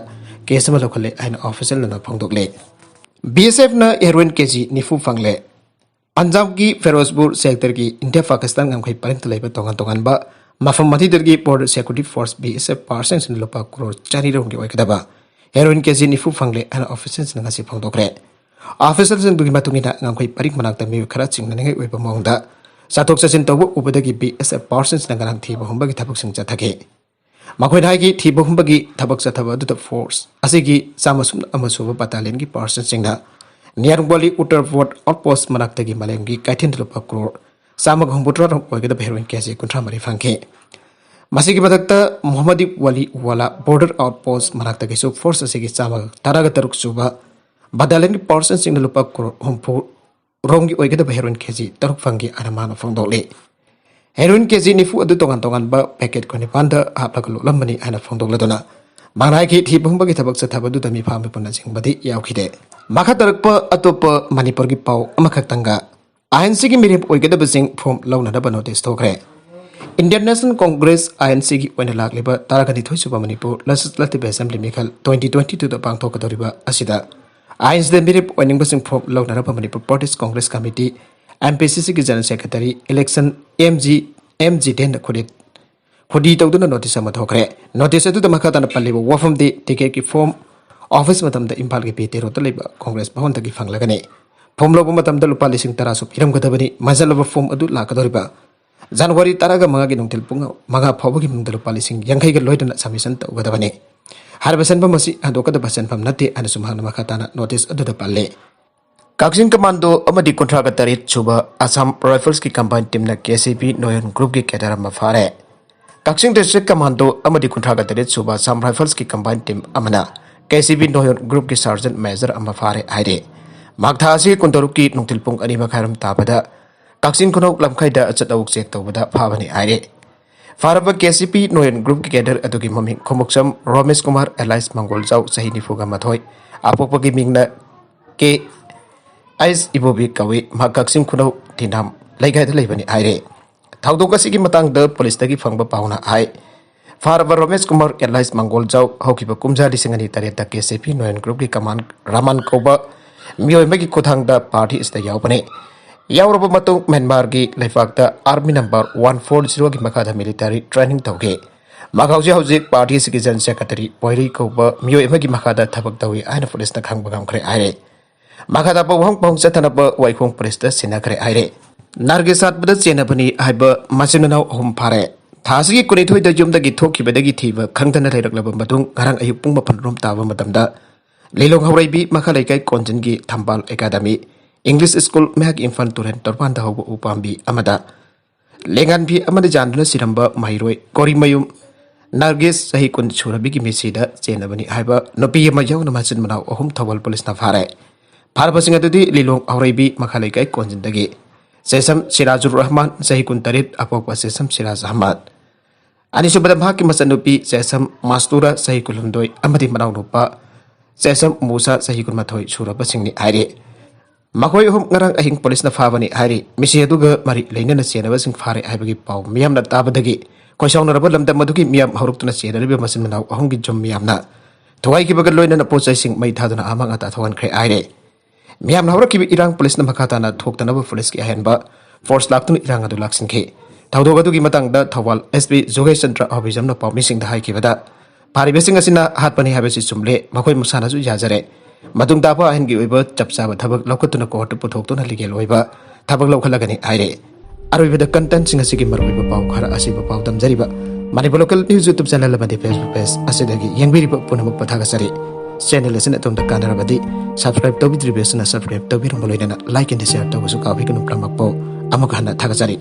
ꯀꯦꯁ ꯑꯃ ꯂꯧꯈꯠꯂꯦ ꯍꯥꯏꯅ ꯑꯣꯐꯤꯁꯤꯌꯦꯜꯅ ꯐꯣꯡꯗꯣꯛꯂꯦ꯫ ꯕꯤ ꯑꯦꯁ ꯑꯦꯐꯅ ꯍꯦꯔꯣꯏꯟ ꯀꯦꯖꯤ ꯅꯤꯐꯨ ꯐꯪꯂꯦ꯫ ꯄꯟꯖꯥꯕꯀꯤ ꯐꯤꯔꯣꯖꯄꯨꯔ ꯁꯦꯛꯇꯔꯒꯤ ꯏꯟꯗꯤꯌꯥ ꯄꯥꯀꯤꯁꯇꯥꯟ ꯉꯝꯈꯩ ꯄꯔꯤꯡꯇ ꯂꯩꯕ ꯇꯣꯉꯥꯟ ꯇꯣꯉꯥꯟꯕ ꯃꯐꯝ ꯃꯊꯤꯗꯒꯤ Border Security Force, B S F, ꯄꯥꯔꯁꯟꯁꯤꯡꯅ ꯂꯨꯄꯥ ꯀ꯭ꯔꯣꯔ ꯆꯅꯤ ꯔꯣꯝꯒꯤ ꯑꯣꯏꯒꯗꯕ ꯍꯦꯔꯣꯏꯟ ꯀꯦꯖꯤ ꯅꯤꯐꯨ ꯐꯪꯂꯦ ꯍꯥꯏꯅ ꯑꯣꯐꯤꯁꯤꯌꯦꯜꯁꯤꯡꯅ ꯉꯁꯤ ꯐꯣꯡꯗꯣꯛꯈ꯭ꯔꯦ꯫ ꯑꯣꯐꯤꯁꯤꯌꯦꯜꯁꯤꯡꯗꯨꯒꯤ ꯃꯇꯨꯡ ꯏꯟꯅ, ꯉꯝꯈꯩ ꯄꯔꯤꯡ ꯃꯅꯥꯛꯇ ꯃꯤꯑꯣꯏ ꯈꯔ ꯆꯤꯡꯅꯅꯤꯡꯉꯥꯏ ꯑꯣꯏꯕ ꯃꯑꯣꯡꯗ ꯆꯠꯊꯣꯛ ꯆꯠꯁꯤꯟ ꯇꯧꯕ ꯎꯕꯗꯒꯤ B S F ꯄꯥꯔꯁꯟꯁꯤꯡꯅ ꯉꯔꯥꯡ ꯊꯤꯕ ꯍꯨꯝꯕꯒꯤ ꯊꯕꯛꯁꯤꯡ ꯆꯠꯊꯈꯤ꯫ ꯃꯈꯣꯏꯅ ꯍꯥꯏꯈꯤ, ꯊꯤꯕ ꯍꯨꯝꯕꯒꯤ ꯊꯕꯛ ꯆꯠꯊꯕ ꯑꯗꯨꯗ ꯐꯣꯔꯁ ꯑꯁꯤꯒꯤ ꯆꯥꯝꯃ ꯁꯨꯞꯅ ꯑꯃ ꯁꯨꯕ ꯕꯠꯇꯥꯂꯤꯌꯟꯒꯤ ꯄꯥꯔꯁꯟꯁꯤꯡꯅ ꯅꯤꯌꯥꯔꯋꯥꯂꯤ ꯎꯠꯇꯔ ꯋꯥꯔꯗ ꯑꯥꯎꯠꯄꯣꯁ ꯃꯅꯥꯛꯇꯒꯤ ꯃꯥꯂꯦꯝꯒꯤ ꯀꯩꯊꯦꯜꯗ ꯂꯨꯄꯥ ꯀ꯭ꯔꯣꯔ ꯆꯥꯝꯃꯒ ꯍꯨꯝꯐꯨꯇꯔꯥ ꯑꯣꯏꯒꯗꯕ ꯍꯦꯔꯣꯏꯟ ꯀꯦꯖꯤ ꯀꯨꯟꯊ꯭ꯔꯥ ꯃꯔꯤ ꯐꯪꯈꯤ꯫ ꯃꯁꯤꯒꯤ ꯃꯊꯛꯇ ꯃꯣꯍꯝꯃꯗꯤ ꯋꯥꯂꯤ ꯋꯥꯂꯥ ꯕꯣꯔꯗꯔ ꯑꯥꯎꯠꯄꯣꯁ ꯃꯅꯥꯛꯇꯒꯤꯁꯨ ꯐꯣꯔꯁ ꯑꯁꯤꯒꯤ ꯆꯥꯝꯃꯒ ꯇꯔꯥꯒ ꯇꯔꯨꯛ ꯁꯨꯕ ꯕꯠꯇꯥꯂꯤꯌꯟꯒꯤ ꯄꯥꯔꯁꯟꯁꯤꯡꯅ ꯂꯨꯄꯥ ꯀ꯭ꯔꯣꯔ ꯍꯨꯝꯐꯨ ꯔꯣꯝꯒꯤ ꯑꯣꯏꯒꯗꯕ ꯍꯦꯔꯣꯏꯟ ꯀꯦꯖꯤ ꯇꯔꯨꯛ ꯐꯪꯈꯤ ꯍꯥꯏꯅ ꯃꯥꯅ ꯐꯣꯡꯗꯣꯛꯂꯤ꯫ ꯍꯦꯔꯣꯏꯟ ꯀꯦꯖꯤ ꯅꯤꯐꯨ ꯑꯗꯨ ꯇꯣꯉꯥꯟ ꯇꯣꯉꯥꯟꯕ ꯄꯦꯀꯦꯠ ꯀꯨꯟꯅꯤꯄꯥꯟꯗ ꯍꯥꯞꯂꯒ ꯂꯣꯠꯂꯝꯕꯅꯤ ꯍꯥꯏꯅ ꯐꯣꯡꯗꯣꯛꯂꯗꯨꯅ, ꯃꯥꯅ ꯍꯥꯏꯈꯤ, ꯊꯤꯕ ꯍꯨꯝꯕꯒꯤ ꯊꯕꯛ ꯆꯠꯊꯕꯗꯨꯗ ꯃꯤꯐꯥ ꯃꯤꯄꯨꯅ ꯆꯤꯡꯕꯗꯤ ꯌꯥꯎꯈꯤꯗꯦ꯫ ꯃꯈꯥ ꯇꯥꯔꯛꯄ ꯑꯇꯣꯞꯄ ꯃꯅꯤꯄꯨꯔꯒꯤ ꯄꯥꯎ ꯑꯃꯈꯛꯇꯪꯒ, ꯑꯥꯏ ꯑꯦꯟ ꯁꯤꯒꯤ ꯃꯤꯔꯦꯞ ꯑꯣꯏꯒꯗꯕꯁꯤꯡ ꯐꯣꯝ ꯂꯧꯅꯅꯕ ꯅꯣꯇꯤꯁ ꯊꯣꯛꯈ꯭ꯔꯦ꯫ Indian National Congress, I N ꯁꯤꯒꯤ ꯑꯣꯏꯅ ꯂꯥꯛꯂꯤꯕ ꯇꯔꯥꯒ ꯅꯤꯊꯣꯏ ꯁꯨꯕ ꯃꯅꯤꯄꯨꯔ ꯂꯦꯖꯤꯁꯂꯦꯇꯤꯚ ꯑꯦꯁꯦꯝꯕ꯭ꯂꯤ ꯃꯤꯈꯜ ꯇ꯭ꯋꯦꯟꯇꯤ ꯇ꯭ꯋꯦꯟꯇꯤ ꯇꯨꯗ ꯄꯥꯡꯊꯣꯛꯀꯗꯧꯔꯤꯕ ꯑꯁꯤꯗ ꯑꯥꯏ ꯑꯦꯟ ꯁꯤꯗ ꯃꯤꯔꯦꯞ ꯑꯣꯏꯅꯤꯡꯕꯁꯤꯡ ꯐꯣꯝ ꯂꯧꯅꯅꯕ Manipur Pradesh Congress committee, M P C C ꯒꯤ general secretary election M G, M Jitendra ꯈꯨꯗꯦ-, ꯈꯨꯗꯤ ꯇꯧꯗꯨꯅ ꯅꯣꯇꯤꯁ ꯑꯃ ꯊꯣꯛꯈ꯭ꯔꯦ꯫ ꯅꯣꯇꯤꯁ ꯑꯗꯨꯗ ꯃꯈꯥ ꯇꯥꯅ ꯄꯜꯂꯤꯕ ꯋꯥꯐꯝꯗꯤ, ꯇꯤꯀꯦꯠꯀꯤ ꯐꯣꯝ ꯑꯣꯐꯤꯁ ꯃꯇꯝꯗ ꯏꯝꯐꯥꯜꯒꯤ ꯄꯤ ꯇꯦꯔꯣꯠꯇ ꯂꯩꯕ ꯀꯣꯡꯒ꯭ꯔꯦꯁ ꯚꯋꯟꯗꯒꯤ ꯐꯪꯂꯒꯅꯤ꯫ ꯐꯣꯝ ꯂꯧꯕ ꯃꯇꯝꯗ ꯂꯨꯄꯥ ꯂꯤꯁꯤꯡ ꯇꯔꯥꯁꯨ ꯄꯤꯔꯝꯒꯗꯕꯅꯤ꯫ ꯃꯟꯖꯜꯂꯕ ꯐꯣꯝ ꯑꯗꯨ ꯂꯥꯛꯀꯗꯧꯔꯤꯕ ꯖꯅꯋꯥꯔꯤ ꯇꯔꯥꯒ ꯃꯉꯥꯒꯤ ꯅꯨꯡꯊꯤꯜ ꯄꯨꯡ ꯃꯉꯥ ꯐꯥꯎꯕꯒꯤ ꯃꯅꯨꯡꯗ ꯂꯨꯄꯥ ꯂꯤꯁꯤꯡ ꯌꯥꯡꯈꯩꯒ ꯂꯣꯏꯅꯅ ꯁꯕꯃꯤꯁꯟ ꯇꯧꯒꯗꯕꯅꯤ꯫ ꯍꯥꯏꯔꯤꯕ ꯁꯦꯟꯐꯝ ꯑꯁꯤ ꯍꯟꯗꯣꯛꯀꯗꯕ ꯁꯦꯟꯐꯝ ꯅꯠꯇꯦ ꯍꯥꯏꯅꯁꯨ ꯃꯍꯥꯛꯅ ꯃꯈꯥ ꯇꯥꯅ ꯅꯣꯇꯤꯁ ꯑꯗꯨꯗ ꯄꯜꯂꯤ꯫ ꯀꯛꯆꯤꯡ ꯀꯃꯥꯟꯗꯣ ꯑꯃꯗꯤ ꯀꯨꯟꯊ꯭ꯔꯥꯒ ꯇꯔꯦꯠ ꯁꯨꯕ ꯑꯁꯥꯝ ꯔꯥꯏꯐꯜꯁꯀꯤ ꯀꯝꯕꯥꯏꯟ ꯇꯤꯝꯅ K C P ꯅꯣꯌꯣꯟ ꯒ꯭ꯔꯨꯞꯀꯤ ꯀꯦꯗꯔ ꯑꯃ ꯐꯥꯔꯦ꯫ ꯀꯛꯆꯤꯡ ꯗꯤꯁꯇ꯭ꯔꯤꯛ ꯀꯃꯥꯟꯗꯣ ꯑꯃꯗꯤ ꯀꯨꯟꯊ꯭ꯔꯥꯒ ꯇꯔꯦꯠ ꯁꯨꯕ ꯑꯁꯥꯝ ꯔꯥꯏꯐꯜꯁꯀꯤ ꯀꯝꯕꯥꯏꯟ ꯇꯤꯝ ꯑꯃꯅ K C P ꯅꯣꯌꯣꯟ ꯒ꯭ꯔꯨꯞꯀꯤ ꯁꯥꯔꯖꯦꯟ ꯃꯦꯖꯔ ꯑꯃ ꯐꯥꯔꯦ ꯍꯥꯏꯔꯦ꯫ ꯃꯥꯛ ꯊꯥ ꯑꯁꯤ ꯀꯨꯟꯇꯔꯨꯛꯀꯤ ꯅꯨꯡꯊꯤꯜ ꯄꯨꯡ ꯑꯅꯤ ꯃꯈꯥꯏꯔꯣꯝ ꯇꯥꯕꯗ ꯀꯛꯆꯤꯡ ꯈꯨꯅꯧ ꯂꯝꯈꯩꯗ ꯑꯆꯠ ꯑꯋꯣꯛ ꯆꯦꯛ ꯇꯧꯕꯗ ꯐꯥꯕꯅꯤ ꯍꯥꯏꯔꯦ꯫ ꯐꯥꯔꯕ K C P ꯅꯣꯌꯣꯟ ꯒ꯭ꯔꯨꯞꯀꯤ ꯀꯦꯗꯔ ꯑꯗꯨꯒꯤ ꯃꯃꯤꯡ ꯈꯣꯡꯎꯞꯁꯝ ꯔꯣꯃꯦꯁ ꯀꯨꯃꯥꯔ alias ꯃꯪꯒꯣꯜꯖꯥꯎ, ꯆꯍꯤ ꯅꯤꯐꯨꯒ ꯃꯥꯊꯣꯏ, ꯑꯄꯣꯛꯄꯒꯤ ꯃꯤꯡꯅ K ꯑꯩꯁ ꯏꯕꯣꯕꯤ ꯀꯧꯏ꯫ ꯃꯍꯥꯛ ꯀꯛꯆꯤꯡ ꯈꯨꯅꯧ ꯊꯤꯅꯥꯝ ꯂꯩꯀꯥꯏꯗ ꯂꯩꯕꯅꯤ ꯍꯥꯏꯔꯦ꯫ ꯊꯧꯗꯣꯛ ꯑꯁꯤꯒꯤ ꯃꯇꯥꯡꯗ ꯄꯨꯂꯤꯁꯇꯒꯤ ꯐꯪꯕ ꯄꯥꯎꯅ ꯍꯥꯏ, ꯐꯥꯔꯕ ꯔꯣꯃꯦꯁ ꯀꯨꯃꯥꯔ alias ꯃꯪꯒꯣꯜꯖꯥꯎ ꯍꯧꯈꯤꯕ ꯀꯨꯝꯖꯥ ꯂꯤꯁꯤꯡ ꯑꯅꯤ ꯇꯔꯦꯠꯇ KCP ꯅꯣꯌꯟ group ꯀꯤ commander ꯔꯃꯟ ꯀꯧꯕ ꯃꯤꯑꯣꯏ ꯑꯃꯒꯤ ꯈꯨꯠꯊꯥꯡꯗ party ꯑꯁꯤꯗ ꯌꯥꯎꯕꯅꯤ꯫ ꯌꯥꯎꯔꯕ ꯃꯇꯨꯡ ꯃ꯭ꯌꯥꯟꯃꯥꯔꯒꯤ ꯂꯩꯕꯥꯛꯇ army number one four zero ꯒꯤ ꯃꯈꯥꯗ military training ꯇꯧꯈꯤ꯫ ꯃꯍꯥꯛ ꯍꯧꯖꯤꯛ ꯍꯧꯖꯤꯛ party ꯑꯁꯤꯒꯤ general secretary ꯄꯣꯏꯔꯤ ꯀꯧꯕ ꯃꯤꯑꯣꯏ ꯑꯃꯒꯤ ꯃꯈꯥꯗ ꯊꯕꯛ ꯇꯧꯏ ꯍꯥꯏꯅ ꯄꯨꯂꯤꯁꯅ ꯈꯪꯕ ꯉꯝꯈ꯭ꯔꯦ ꯍꯥꯏꯔꯦ꯫ ꯃꯈꯥ ꯇꯥꯕ ꯋꯥꯍꯪ ꯄꯥꯎꯍꯪ ꯆꯠꯊꯅꯕ ꯋꯥꯏꯈꯣꯡ ꯄꯨꯂꯤꯁꯇ ꯁꯤꯟꯅꯈ꯭ꯔꯦ ꯍꯥꯏꯔꯦ꯫ ꯅꯥꯔꯒꯦꯁ ꯁꯥꯠꯄꯗ ꯆꯦꯟꯅꯕꯅꯤ ꯍꯥꯏꯕ ꯃꯆꯤꯟ ꯃꯅꯥꯎ ꯑꯍꯨꯝ ꯐꯥꯔꯦ꯫ ꯊꯥ ꯑꯁꯤꯒꯤ ꯀꯨꯟꯅꯤꯊꯣꯏꯗ ꯌꯨꯝꯗꯒꯤ ꯊꯣꯛꯈꯤꯕꯗꯒꯤ ꯊꯤꯕ ꯈꯪꯗꯅ ꯂꯩꯔꯛꯂꯕ ꯃꯇꯨꯡ ꯉꯔꯥꯡ ꯑꯌꯨꯛ ꯄꯨꯡ ꯃꯥꯄꯟ ꯔꯣꯝ ꯇꯥꯕ ꯃꯇꯝꯗ ꯂꯤꯂꯣꯡ ꯍꯧꯔꯩꯕꯤ ꯃꯈꯥ ꯂꯩꯀꯥꯏ ꯀꯣꯟꯖꯤꯟꯒꯤ ꯊꯝꯕꯥꯜ academy English school ꯃꯌꯥꯛꯀꯤ ꯏꯝꯐꯥꯜ ꯇꯨꯔꯦꯜ ꯇꯣꯔꯕꯥꯟꯗ ꯍꯧꯕ ꯎꯄꯥꯝꯕꯤ ꯑꯃꯗ ꯂꯦꯡꯒꯥꯟ ꯐꯤ ꯑꯃꯗ ꯌꯥꯟꯗꯨꯅ ꯁꯤꯔꯝꯕ ꯃꯍꯩꯔꯣꯏ ꯀꯣꯔꯤꯃꯌꯨꯝ ꯅꯥꯔꯒꯤꯁ ꯆꯍꯤ ꯀꯨꯟ ꯁꯨꯔꯕꯤꯒꯤ ꯃꯤꯠꯁꯤꯗ ꯆꯦꯟꯅꯕꯅꯤ ꯍꯥꯏꯕ ꯅꯨꯄꯤ ꯑꯃ ꯌꯥꯎꯅ ꯃꯆꯤꯟ ꯃꯅꯥꯎ ꯑꯍꯨꯝ ꯊꯧꯕꯥꯜ ꯄꯨꯂꯤꯁꯅ ꯐꯥꯔꯦ꯫ ꯐꯥꯔꯕꯁꯤꯡ ꯑꯗꯨꯗꯤ ꯂꯤꯂꯣꯡ ꯍꯧꯔꯩꯕꯤ ꯃꯈꯥ ꯂꯩꯀꯥꯏ ꯀꯣꯟꯖꯤꯟꯗꯒꯤ ꯆꯦꯁꯝ ꯁꯤꯔꯥꯖꯨꯔ ꯔꯍꯃꯥꯟ ꯆꯍꯤ ꯀꯨꯟꯇꯔꯦꯠ ꯑꯄꯣꯛꯄ ꯆꯦꯁꯝ ꯁꯤꯔꯥꯖ ꯑꯍꯃꯗ, ꯑꯅꯤꯁꯨꯕꯗ ꯃꯍꯥꯛꯀꯤ ꯃꯆꯟꯅꯨꯄꯤ ꯆꯦꯁꯝ ꯃꯥꯁꯇꯨꯔꯥ ꯆꯍꯤ ꯀꯨꯟꯍꯨꯝꯗꯣꯏ ꯑꯃꯗꯤ ꯃꯅꯥꯎꯅꯨꯄꯥ ꯆꯦꯁꯝ ꯃꯨꯁꯥ ꯆꯍꯤ ꯀꯨꯟꯃꯥꯊꯣꯏ ꯁꯨꯔꯕꯁꯤꯡꯅꯤ ꯍꯥꯏꯔꯤ꯫ ꯃꯈꯣꯏ ꯑꯍꯨꯝ ꯉꯔꯥꯡ ꯑꯍꯤꯡ ꯄꯨꯂꯤꯁꯅ ꯐꯥꯕꯅꯤ ꯍꯥꯏꯔꯤ꯫ ꯃꯤꯁꯤ ꯑꯗꯨꯒ ꯃꯔꯤ ꯂꯩꯅꯅ ꯆꯦꯟꯅꯕꯁꯤꯡ ꯐꯥꯔꯦ ꯍꯥꯏꯕꯒꯤ ꯄꯥꯎ ꯃꯤꯌꯥꯝꯅ ꯇꯥꯕꯗꯒꯤ ꯈꯣꯏꯁꯥꯎꯅꯔꯕ ꯂꯝꯗꯝ ꯑꯗꯨꯒꯤ ꯃꯤꯌꯥꯝ ꯍꯧꯔꯛꯇꯨꯅ ꯆꯦꯟꯅꯔꯤꯕ ꯃꯆꯤꯟ ꯃꯅꯥꯎ ꯑꯍꯨꯝꯒꯤ ꯌꯨꯝ ꯃꯤꯌꯥꯝꯅ ꯊꯨꯒꯥꯏꯈꯤꯕꯒ ꯂꯣꯏꯅꯅ ꯄꯣꯠ ꯆꯩꯁꯤꯡ ꯃꯩ ꯊꯥꯗꯨꯅ ꯑꯃꯥꯡ ꯑꯇꯥ ꯊꯣꯛꯍꯟꯈ꯭ꯔꯦ ꯍꯥꯏꯔꯦ꯫ ꯃꯤꯌꯥꯝꯅ ꯍꯧꯔꯛꯈꯤꯕ ꯏꯔꯥꯡ ꯄꯨꯂꯤꯁꯅ ꯃꯈꯥ ꯇꯥꯅ ꯊꯣꯛꯇꯅꯕ ꯄꯨꯂꯤꯁꯀꯤ ꯑꯍꯦꯟꯕ force ꯂꯥꯛꯇꯨꯅ ꯏꯔꯥꯡ ꯑꯗꯨ ꯂꯥꯛꯁꯤꯟꯈꯤ꯫ ꯊꯧꯗꯣꯛ ꯑꯗꯨꯒꯤ ꯃꯇꯥꯡꯗ ꯊꯧꯕꯥꯜ SP ꯖꯣꯒꯦꯁ ꯆꯟꯗ꯭ꯔ ꯑꯍꯣꯕꯤꯖꯝꯅ ꯄꯥꯎꯃꯤꯁꯤꯡꯗ ꯍꯥꯏꯈꯤꯕꯗ, ꯐꯥꯔꯤꯕꯁꯤꯡ ꯑꯁꯤꯅ ꯍꯥꯠꯄꯅꯤ ꯍꯥꯏꯕꯁꯤ ꯆꯨꯝꯂꯦ, ꯃꯈꯣꯏ ꯃꯁꯥꯅꯁꯨ ꯌꯥꯖꯔꯦ꯫ ꯃꯇꯨꯡ ꯇꯥꯕ ꯑꯥꯏꯟꯒꯤ ꯑꯣꯏꯕ ꯆꯞ ꯆꯥꯕ ꯊꯕꯛ ꯂꯧꯈꯠꯇꯨꯅ court ꯄꯨꯊꯣꯛꯇꯨꯅ legal ꯑꯣꯏꯕ ꯊꯕꯛ ꯂꯧꯈꯠꯂꯒꯅꯤ ꯍꯥꯏꯔꯦ꯫ ꯑꯔꯣꯏꯕꯗ contentꯁꯤꯡ ꯑꯁꯤꯒꯤ ꯃꯔꯨꯑꯣꯏꯕ ꯄꯥꯎ ꯈꯔ ꯑꯁꯤꯕ ꯄꯥꯎ ꯇꯝꯖꯔꯤꯕ Manipur Local News YouTube channel ꯑꯃꯗꯤ Facebook page ꯑꯁꯤꯗꯒꯤ ꯌꯦꯡꯕꯤꯔꯤꯕ ꯄꯨꯝꯅꯃꯛꯄꯨ ꯊꯥꯒꯠꯆꯔꯤ꯫ Channel ꯑꯁꯤꯅ ꯑꯗꯣꯝꯗ ꯀꯥꯟꯅꯔꯕꯗꯤ subscribe ꯇꯧꯕꯤꯗ꯭ꯔꯤꯕꯁꯤꯅ subscribe ꯇꯧꯕꯤꯔꯝꯕ ꯂꯣꯏꯅꯅ like and share ꯇꯧꯕꯁꯨ ꯀꯥꯎꯕꯤꯒꯅꯨ꯫ ꯄꯨꯝꯅꯃꯛꯄꯨ ꯑꯃꯨꯛ ꯍꯟꯅ ꯊꯥꯒꯠꯆꯔꯤ꯫